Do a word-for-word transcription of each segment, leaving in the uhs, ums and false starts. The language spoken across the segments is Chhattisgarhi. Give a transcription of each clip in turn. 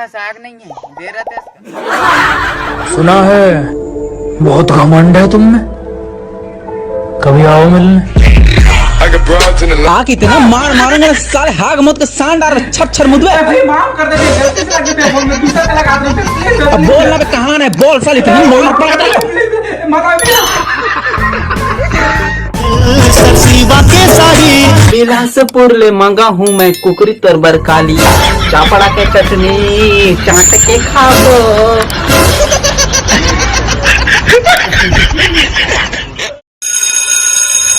साग नहीं है, दे रहा था इसका। सुना है बहुत घमंड है तुम में, कभी आओ मिलने। आके इतना मार मारूंगा ना साले, हाग मत के सांड और छर छर मुदवे। अरे माफ कर दे, गलती से लग गई, बोल, मैं दूसरा तलाक आप लोग से please, अब बोल ना बे, कहाँ है, बोल साले, इतनी मार पड़ा दे। Please, मत आओ। बिलासपुर ले मंगा हूँ मैं कुकरी तोर बर काली, चापड़ा के चटनी चाट के खाबो।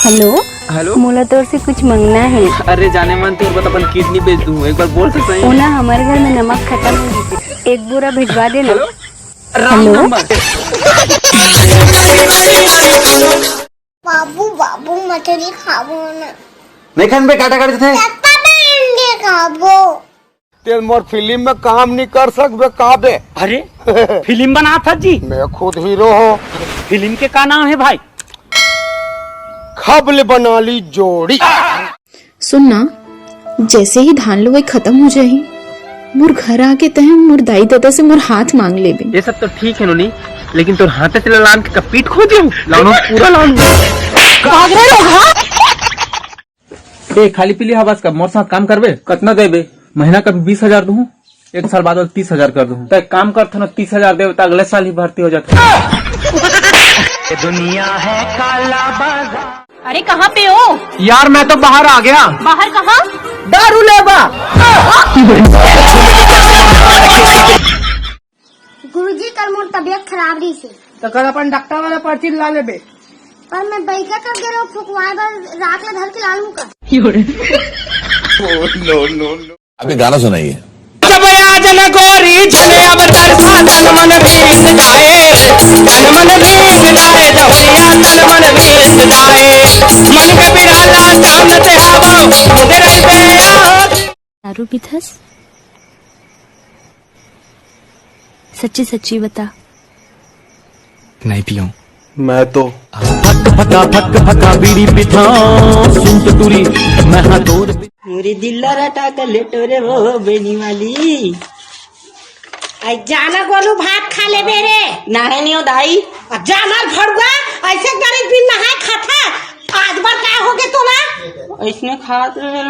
हेलो। हेलो। मोला तोर से कुछ मंगना है। अरे जाने मन, तोर बर अपन किडनी बेच दूँ, एक बार बोल तो सही। ओना, हमर घर में नमक खत्म हो गई, एक बोरा भिजवा देना। हेलो। Wrong number। बाबू, बाबू, मछली खाबो ना। नहीं खान पे काटा काट थे। चक्का में अंडे खाबो। तेल मोर फिल्म में काम नहीं कर सकबे का बे? अरे, फिल्म बनात हस जी? मैं खुद हीरो हूँ। फिल्म के का नाम है भाई? खबल बना ली जोड़ी। सुन ना, जैसे ही धान लुवई खत्म हो जाही, मोर घर आके तैं मोर दाई ददा से मोर हाथ मांग लेबे। ये सब तो ठीक है नोनी, लेकिन तोर हाथे से लान के पीठ खोज लूं, लानू पूरा लानू। भाग रहे लोग, हाँ? ए, खाली पीली हवस का, मोर साथ काम करबे? कतना देबे? महीना का बीस हजार दूँ, एक साल बाद तीस हजार कर दूँ। तो एक काम कर, थोड़ा तीस हजार देबे, तो अगले साल ही भर्ती हो जाते। दुनिया है काला बाजार। अरे, कहाँ पे हो? यार, मैं तो बाहर आ गया। बाहर कहाँ? दारू लेबा। गुरुजी, कल मोर तबीयत खराब रहिस हे। तो कल अपन डॉक्टर वाला पर्ची ला लेबे। पर मैं बइगा कर गे रहो फुकवाए बर, राख ला धर के लालूं का? अभी गाना सुनाइए। दारू पीथस? सच्ची सच्ची बता। नहीं पियो। मैं तो फक फका फक फका बीड़ी पिथा। सुन तो टूरी, मैं हाँ तोर। मोरे दिल ला रटा के लेटो रे वो बेनी वाली। आई जाना गोलू, भात खा लेबे रे। नहाए नहीं हो दाई। आ जा मार भड़ुआ, ऐसे गरीब बिन नहाए खाता। आज बार का हो गे तोला? ऐसने खात रहे।